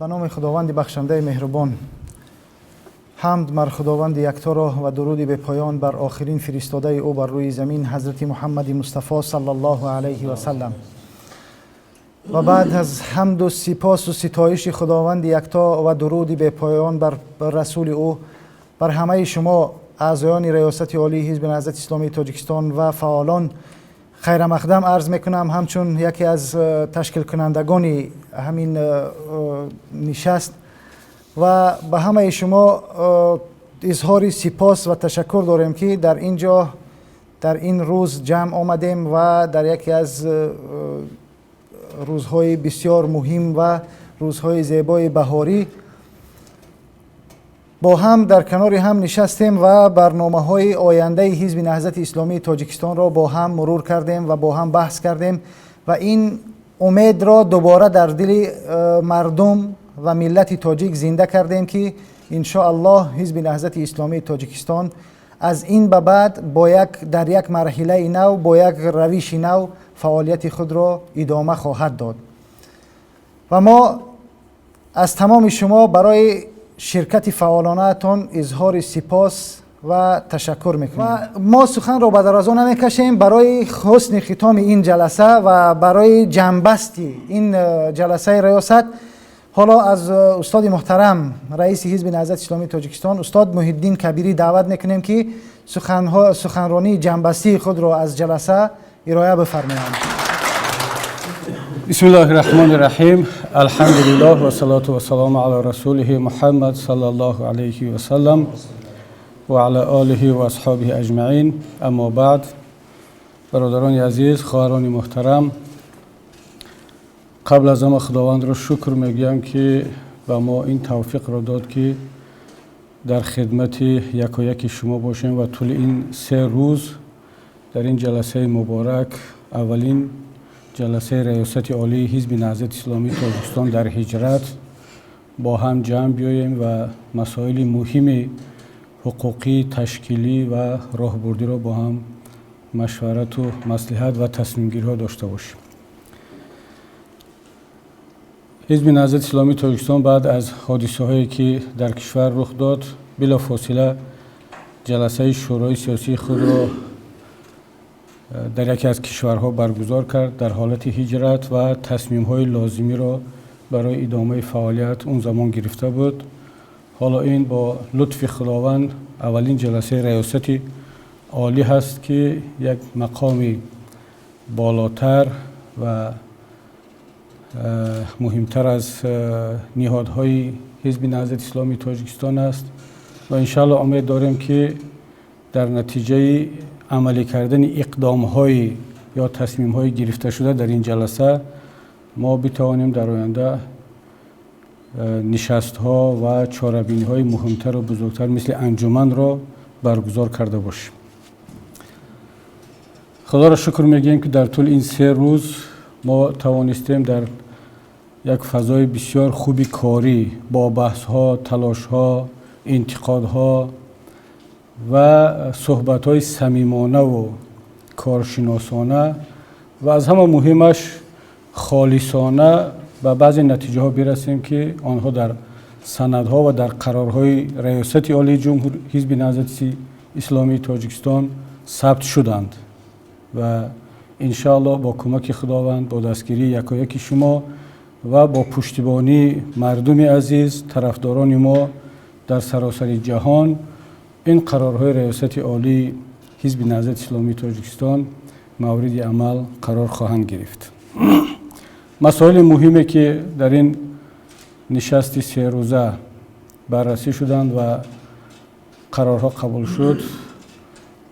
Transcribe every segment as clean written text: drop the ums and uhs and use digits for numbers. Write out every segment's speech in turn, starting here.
Ба номи Худованди бахшандаи меҳрубон. Ҳамд бар Худованди якторо ва дуруди бепоён бар охирин фиристодаи ӯ бар рӯи замин, ҳазрати Муҳаммади Мустафо саллаллоҳу алайҳи васаллам. Ва баъд аз ҳамду сипосу ситоиши Худованди якто ва дуруди бепоён бар расули ӯ, бар ҳамаи шумо аъзоёни Раёсати Олии Ҳизби Наҳзати Исломии Тоҷикистон ва фаъолон хайрамақдам арз мекунам. Ҳамчун яке аз ташкилкунандагони ҳамин нишаст ва ба ҳамаи шумо изҳори сипос ва ташаккур дорем, ки дар ин ҷо дар ин рӯз ҷамъ омадем ва дар яке аз рӯзҳои бисёр муҳим ва рӯзҳои зебои баҳорӣ бо ҳам дар канори ҳам нишастем ва барномаҳои ояндаи Ҳизби Наҳзати Исломии Тоҷикистонро бо ҳам мурур кардем ва бо ҳам баҳс кардем ва ин умедро дубора дар дили мардум ва миллати тоҷик зинда кардем, ки иншоаллоҳ Ҳизби Наҳзати Исломии Тоҷикистон аз ин ба баъд бо як дар як марҳилаи нав, бо як равиши нав фаъолияти худро идома хоҳад дод. Ва мо аз тамоми шумо барои ширкати фаъолонаатон изҳори сипос ва ташаккур мекунем. Ва мо суханро ба дарозо намекашем. Барои ҳусни хитоми ин ҷаласа ва барои ҷамъбасти ин ҷаласаи раёсат ҳоло аз устоди муҳтарам, раиси Ҳизби Наҳзати Исломии Тоҷикистон, устод Муҳиддин Кабирӣ даъват мекунем, ки суханронии ҷамъбастии худро аз ҷаласа ироа бифармоянд. بسم الله الرحمن الرحیم. الحمد لله والصلاة والسلام على رسوله محمد صلى الله عليه وسلم وعلى آله وأصحابه أجمعين. أما بعد، бародарони азиз, хоҳарони муҳтарам, қабл аз ҳама Худовандро шукр мегӯям, ки ба мо ин тавфиқро дод, ки дар хидмати якояки шумо бошем ва тӯли ин 3 рӯз дар ин ҷаласаи муборак, аввалин ҷаласаи Раёсати Олии Ҳизби Наҳзати Исломии Тоҷикистон дар ҳиҷрат, бо ҳам ҷамъ биёем ва масоили муҳими ҳуқуқӣ, ташкилӣ ва роҳбурдиро бо ҳам машварату маслиҳат ва тасмимгириҳо дошта бошем. Ҳизби Наҳзати Исломии Тоҷикистон баъд аз ҳодисаҳое, ки дар кишвар рух дод, билофосила ҷаласаи Шӯрои сиёсии худро дар яке аз кишварҳо баргузор кард дар ҳолати ҳиҷрат ва тасмимҳои лозимиро барои идомаи фаъолият он замон гирифта буд. Ҳоло ин бо лутфи Худованд аввалин ҷаласаи Раёсати Олӣ ҳаст, ки як мақоми болотар ва муҳимтар аз ниҳодҳои Ҳизби Наҳзати Исломии Тоҷикистон аст ва иншоалло умед дорем, ки дар натиҷаи амалӣ кардани иқдомҳои ё тасмимҳои гирифташуда дар ин ҷаласа мо битавонем дар оянда нишастҳо ва чорабиниҳои муҳимтару бузургтар мисли анҷуманро баргузор карда бошем. Худоро шукр мегӯем, ки дар тӯли ин 3 рӯз мо тавонистем дар як фазои бисёр хуби корӣ бо баҳсҳо, талошҳо, интиқодҳо ва суҳбатҳои самимонаву коршиносона ва аз ҳама муҳимаш холисона ба баъзе натиҷаҳо бирасем, ки онҳо дар санадҳо ва дар қарорҳои Раёсати Олии Ҷумҳур Ҳизби Наҳзати Исломии Тоҷикистон сабт шуданд. Ва иншоаллоҳ бо кӯмаки Худованд, бо дастгирии якояки шумо ва бо пуштибонии мардуми азиз, тарафдорони мо дар саросари ҷаҳон, ин қарорҳои Раёсати Олии Ҳизби Наҳзати Исломии Тоҷикистон мавриди амал қарор хоҳанд гирифт. Масоили муҳиме, ки дар ин нишасти серӯза баррасӣ шуданд ва қарорҳо қабул шуд,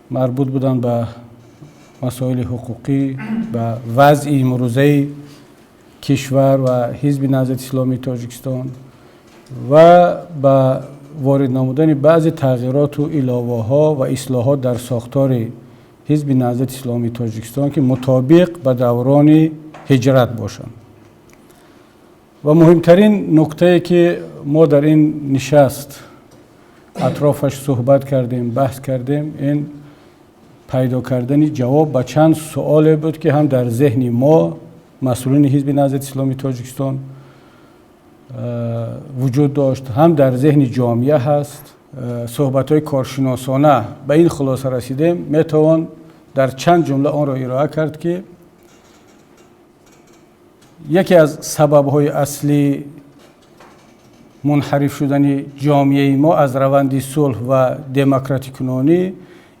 марбут буданд ба масоили ҳуқуқӣ, ба вазъи имрӯзаи кишвар ва Ҳизби Наҳзати Исломии Тоҷикистон ва ба ворид намудани баъзе тағйироту иловаҳо ва ислоҳот дар сохтори Ҳизби Наҳзати Исломии Тоҷикистон, ки мутобиқ ба даврони ҳиҷрат бошанд. Ва муҳимтарин нуктае, ки мо дар ин нишаст атрофаш суҳбат кардем, баҳс кардем, ин пайдо кардани ҷавоб ба чанд суоле буд, ки ҳам дар зеҳни мо, масъулини Ҳизби Наҳзати Исломии Тоҷикистон, вуҷуд дошт, ҳам дар зеҳни ҷомеа ҳаст. Суҳбатҳои коршиносона ба ин хулоса расидем, метавон дар чанд ҷумла онро ироа кард, ки яке аз сабабҳои аслии мунҳариф шудани ҷомеаи мо аз раванди сулҳ ва демократикунонӣ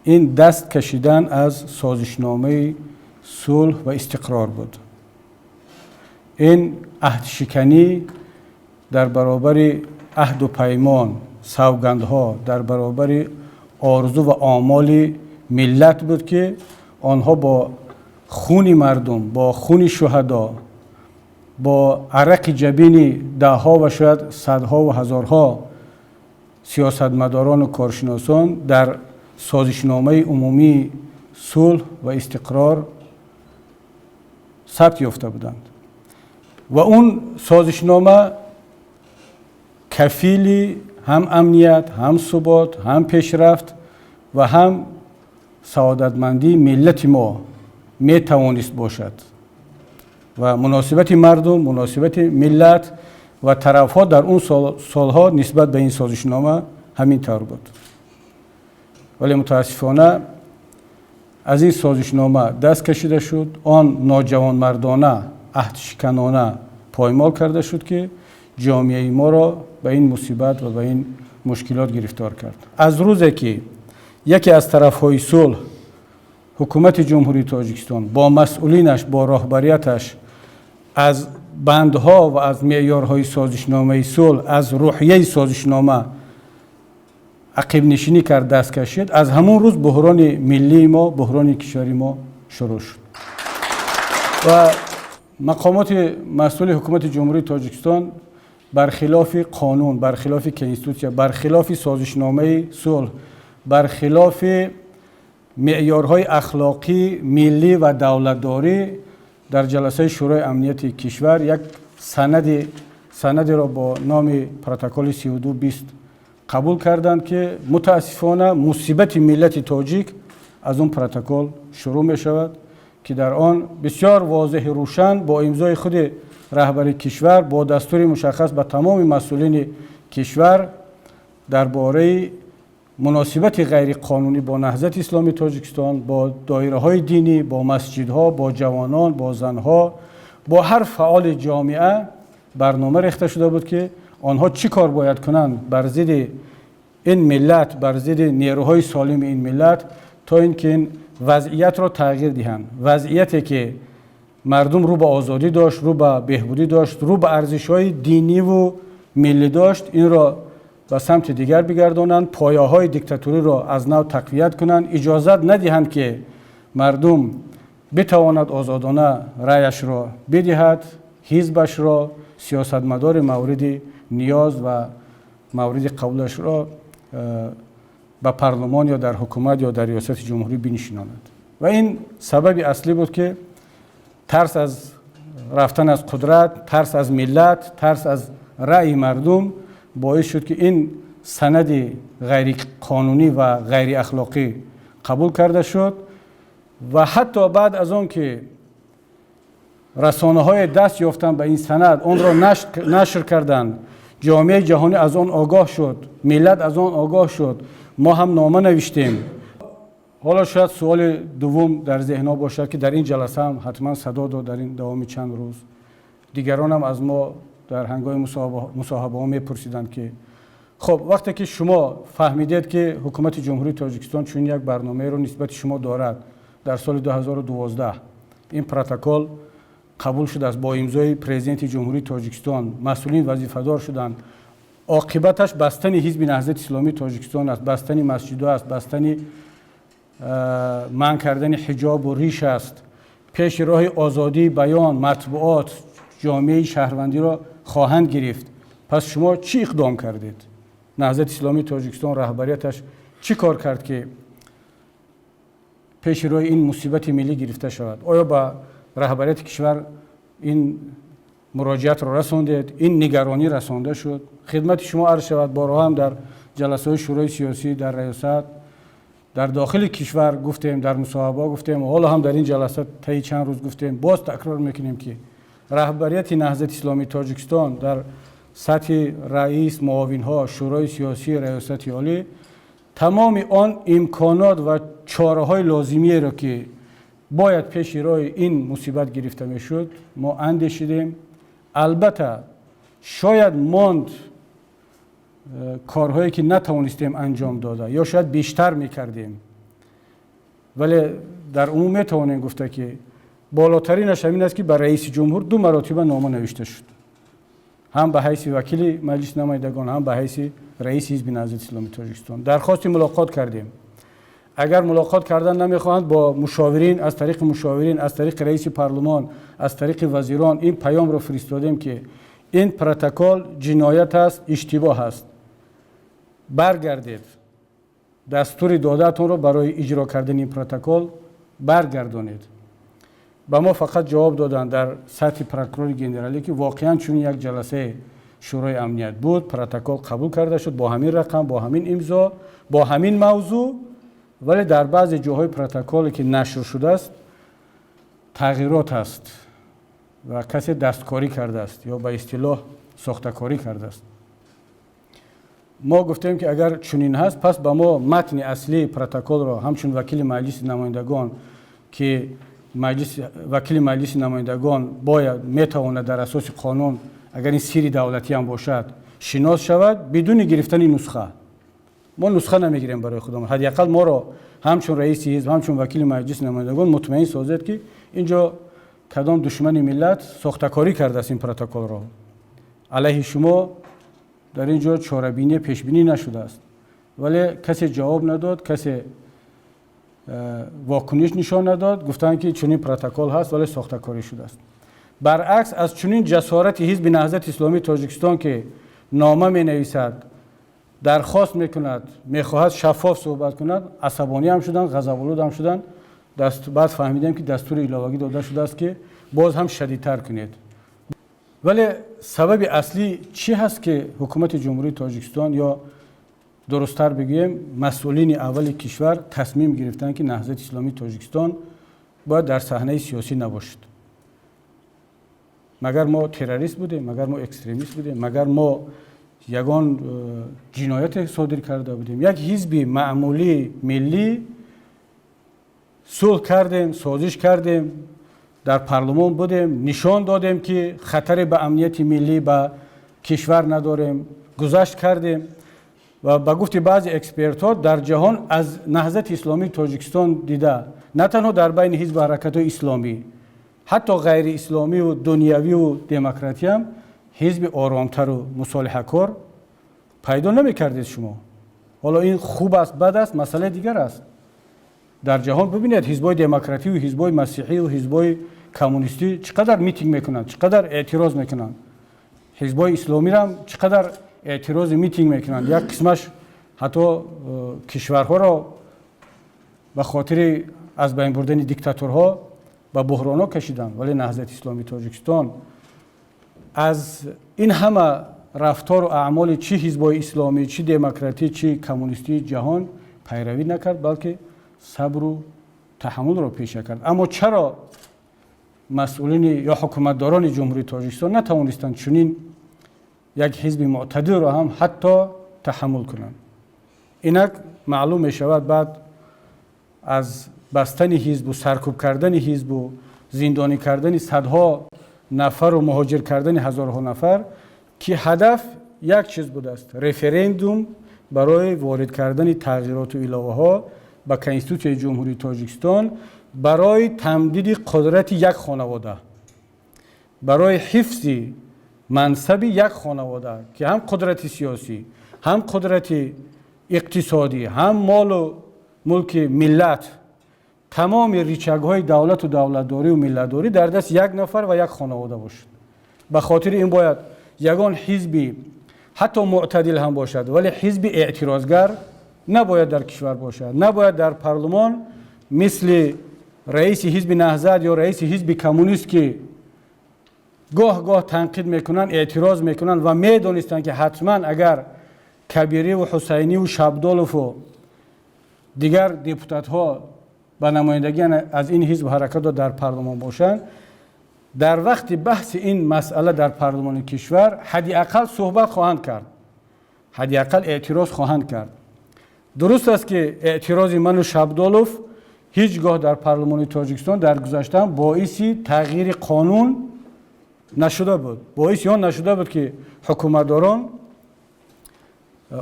ин даст кашидан аз созишномаи сулҳ ва истиқрор буд. Ин аҳдшиканӣ дар баробари аҳду паймон, савгандҳо, дар баробари орзу ва омоли миллат буд, ки онҳо бо хуни мардум, бо хуни шуҳадо, бо арақи ҷабини даҳҳо ва шояд садҳо ва ҳазорҳо сиёсатмадорону коршиносон дар созишномаи умумии сулҳ ва истиқрор сабт ёфта буданд. Ва он созишнома кафили ҳам амният, ҳам субот, ҳам пешрафт ва ҳам саодатмандии миллати мо метавонист бошад. Ва муносибати мардум, муносибати миллат ва тарафҳо дар он солҳо нисбат ба ин созишнома ҳамин тавр буд. Вале мутаассифона аз ин созишнома даст кашида шуд, он ноҷавонмардона, аҳдшиканона поймол карда шуд, ки ҷомеаи моро ба ин мусибат ва ба ин мушкилот гирифтор кард. Аз рӯзе ки яке аз тарафҳои сулҳ, ҳукумати Ҷумҳурии Тоҷикистон бо масъулинаш, бо роҳбарияташ аз бандҳо ва аз меъёрҳои созишномаи сулҳ, аз рӯҳияи созишнома ақибнишинӣ кард, даст кашид, аз ҳамон рӯз буҳрони миллии мо, буҳрони кишвари мо шурӯъ шуд. Ва мақомоти масъули ҳукумати Ҷумҳурии Тоҷикистон бархилофи қонун, бархилофи конститутсия, бархилофи созишномаи сулҳ, бархилофи меъёрҳои ахлоқӣ, миллӣ ва давлатдорӣ дар ҷаласаи Шӯрои амнияти кишвар як санадеро бо номи протоколи 3220 қабул карданд, ки мутаассифона мусибати миллати тоҷик аз он протокол шурӯъ мешавад, ки дар он бисёр возеҳу рӯшан бо имзои худи раҳбари кишвар, бо дастури мушаххас ба тамоми масъулини кишвар дар бораи муносибати ғайриқонунӣ бо Наҳзати Исломии Тоҷикистон, бо доираҳои динӣ, бо масҷидҳо, бо ҷавонон, бо занҳо, бо ҳар фаъоли ҷомеа барнома рехта шуда буд, ки онҳо чӣ кор бояд кунанд бар зидди ин миллат, бар зидди нерӯҳои солими ин миллат, то ин ки ин вазъиятро тағйир диҳанд. Вазъияте ки мардум рӯ ба озодӣ дошт, рӯ ба беҳбудӣ дошт, рӯ ба арзишҳои диниву миллӣ дошт, инро ба самти дигар бигардонанд, пояҳои диктатуриро аз нав тақвият кунанд, иҷозат надиҳанд, ки мардум битавонад озодона раъяшро бидиҳад, ҳизбашро, сиёсатмадори мавриди ниёз ва мавриди қабулашро ба парлумон ё дар ҳукумат ё дар риёсати ҷумҳурӣ бинишинонад. Ва ин сабаби аслӣ буд, ки тарс аз рафтан аз қудрат, тарс аз миллат, тарс аз раъи мардум боис шуд, ки ин санади ғайриқонунӣ ва ғайриахлоқӣ қабул карда шуд. Ва ҳатто баъд аз он ки расонаҳое даст ёфтанд ба ин санад, онро нашр карданд, ҷомеаи ҷаҳонӣ аз он огоҳ шуд, миллат аз он огоҳ шуд, мо ҳам нома навиштем. Ҳоло шояд суоли дуввум дар зеҳнҳо бошад, ки дар ин ҷаласа ҳам ҳатман садо дод дар ин давоми чанд рӯз. Дигаронам аз мо дар ҳангоми мусоҳибаҳо мепурсиданд, ки хуб, вақте ки шумо фаҳмидед, ки ҳукумати Ҷумҳурии Тоҷикистон чунин як барномаеро нисбати шумо дорад, дар соли 2012 ин протокол қабул шудааст бо имзои президенти Ҷумҳурии Тоҷикистон, масъулин вазифадор шуданд, оқибаташ бастани ҳизби Наҳзати Исломии Тоҷикистон аст, бастани масҷидҳо аст, бастани манъ кардани ҳиҷобу риш аст, пеши роҳи озодии баён, матбуот, ҷомеаи шаҳрвандиро хоҳанд гирифт, пас шумо чӣ иқдом кардед? Наҳзати Исломии Тоҷикистон, раҳбарияташ чӣ кор кард, ки пеши роҳи ин мусибати миллӣ гирифта шавад? Оё ба раҳбарияти кишвар ин муроҷиатро расондед? Ин нигаронӣ расонда шуд? Хидмати шумо арз шавад, борҳо ҳам дар ҷаласаҳои Шӯрои сиёсӣ, дар раёсат, дар дохили кишвар гуфтем, дар мусоҳибаҳо гуфтем, ҳоло ҳам дар ин ҷаласа таи чанд рӯз гуфтем, боз такрор мекунем, ки раҳбарияти Наҳзати Исломии Тоҷикистон дар Сатҳи раис, муовинҳо, Шӯрои сиёсӣ, Раёсати олӣ тамоми он имконот ва чораҳои лозимиеро, ки бояд пеши роҳи ин мусибат гирифта мешуд, мо андешидем. Албатта, шояд монд корҳое, ки натавонистем анҷом дода ё шояд бештар мекардем, вале дар умум метавонем гуфта, ки болотаринаш ҳамин аст, ки ба раиси ҷумҳур ду маротиба нома навишта шуд, ҳам ба ҳайси вакили Маҷлиси намояндагон, ҳам ба ҳайси раиси Ҳизби Наҳзати Исломии Тоҷикистон. Дархости мулоқот кардем. Агар мулоқот кардан намехоҳанд, бо мушовирин, аз тариқи мушовирин, аз тариқи раиси парлумон, аз тариқи вазирон ин паёмро фиристодем, ки ин протокол ҷиноят аст, иштибоҳ аст, баргардед, дастури додаатонро барои иҷро кардани ин протокол баргардонед. Ба мо фақат ҷавоб доданд дар сатҳи прокурори генералӣ, ки воқеан чунин як ҷаласаи Шӯрои амният буд, протокол қабул карда шуд бо ҳамин рақам, бо ҳамин имзо, бо ҳамин мавзӯъ, вале дар баъзе ҷоҳои протоколе, ки нашр шудааст, тағйирот аст ва касе дасткорӣ кардааст ё ба истилоҳ сохтакорӣ кардааст. Мо гуфтем, ки агар чунин ҳаст, пас ба мо матни аслии протоколро ҳамчун вакили Маҷлиси намояндагон, ки вакили Маҷлиси намояндагон бояд метавонад дар асоси қонун, агар ин сири давлатӣ ҳам бошад, шинос шавад бидуни гирифтани нусха. Мо нусха намегирем барои худамон, ҳадди ақал моро ҳамчун раиси ҳизб, ҳамчун вакили Маҷлиси намояндагон мутмаин созед, ки ин ҷо кадом душмани миллат сохтакорӣ кардааст ин протоколро, алайҳи шумо дар ин ҷо чорабинӣ пешбинӣ нашудааст. Вале касе ҷавоб надод, касе вокуниш нишон надод. Гуфтанд, ки чунин протокол ҳаст, вале сохтакорӣ шудааст. Баръакс, аз чунин ҷасорати Ҳизби Наҳзати Исломии Тоҷикистон, ки нома менависад, дархост мекунад, мехоҳад шаффоф суҳбат кунад, асабонӣ ҳам шуданд, ғазаболуд ҳам шуданд. Баъд фаҳмидем, ки дастури иловагӣ дода шудааст, ки боз ҳам шадидтар кунед. Вале сабаби аслӣ чӣ ҳаст, ки ҳукумати Ҷумҳурии Тоҷикистон ё дурусттар бигӯем, масъулини аввали кишвар тасмим гирифтанд, ки Наҳзати Исломии Тоҷикистон бояд дар саҳнаи сиёсӣ набошад? Магар мо террорист будем? Магар мо экстремист будем? Магар мо ягон ҷинояте содир карда будем? Як ҳизби маъмулии миллӣ, сулҳ кардем, созиш кардем, дар парлумон будем, нишон додем, ки хатаре ба амнияти миллӣ, ба кишвар надорем, гузашт кардем. Ва ба гуфти баъзе экспертҳо, дар ҷаҳон аз Наҳзати Исломии Тоҷикистон дида на танҳо дар байни ҳизбу ҳаракатҳои исломӣ, ҳатто ғайриисломиву дунявиву демократиям ҳизби оромтару мусолиҳакор пайдо намекардед шумо. Ҳоло ин хуб аст, бад аст, масъалаи дигар аст. Дар ҷаҳон бибинед, ҳизбҳои демокративу ҳизбҳои масеҳию ҳизбҳои коммунистӣ чӣ қадар митинг мекунанд, чӣ қадар эътироз мекунанд, ҳизбҳои исломирам чӣ қадар эътирози митинг мекунанд, як қисмаш ҳатто кишварҳоро ба хотири аз байн бурдани диктаторҳо ба буҳронҳо кашиданд. Вале Наҳзати Исломии Тоҷикистон аз ин ҳама рафтору аъмоли чӣ ҳизбҳои исломӣ, чӣ демократӣ, чӣ коммунистии ҷаҳон пайравӣ накард, балки сабру таҳаммулро пеша кард. Аммо чаро масъулини ё ҳукуматдорони Ҷумҳурии Тоҷикистон натавонистанд чунин як ҳизби мӯътадилро ҳам ҳатто таҳаммул кунанд? Инак маълум мешавад, баъд аз бастани ҳизбу саркӯб кардани ҳизбу зиндонӣ кардани садҳо нафару муҳоҷир кардани ҳазорҳо нафар, ки ҳадаф як чиз будааст: референдум барои ворид кардани тағйироту иловаҳо ба Конститутсияи Ҷумҳурии Тоҷикистон барои тамдиди қудрати як хонавода, барои ҳифзи мансаби як хонавода, ки ҳам қудрати сиёсӣ, ҳам қудрати иқтисодӣ, ҳам молу мулки миллат, тамоми рычагҳои давлату давлатдорию миллатдорӣ дар дасти як нафар ва як хонавода бошад. Ба хотири ин бояд ягон ҳизби ҳатто мӯътадил ҳам бошад, вале ҳизби эътирозгар набояд дар кишвар бошад, набояд дар парлумон мисли раиси Ҳизби Наҳзат ё раиси Ҳизби Коммунист, ки гоҳ гоҳ танқид мекунанд, эътироз мекунанд ва медонистанд, ки ҳатман агар Кабириву Ҳусайниву Шабдолову дигар депутатҳо ба намояндагӣ аз ин ҳизб ҳаракатро дар парлумон бошанд. Дар вақти баҳси ин масъала дар парлумони кишвар ҳадди ақал суҳбат хоҳанд кард, ҳадди ақал эътироз хоҳанд кард. Дуруст аст, ки эътирози ману Шабдолов ҳеҷ гоҳ дар парлумони Тоҷикистон дар гузашта боиси тағйири қонун нашуда буд, боиси он нашуда буд, ки ҳукуматдорон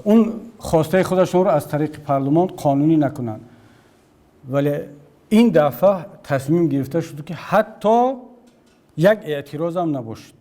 он хостаи худашонро аз тариқи парлумон қонунӣ накунанд. Вале ин дафъа тасмим гирифта шуд, ки ҳатто як эътирозам набошад.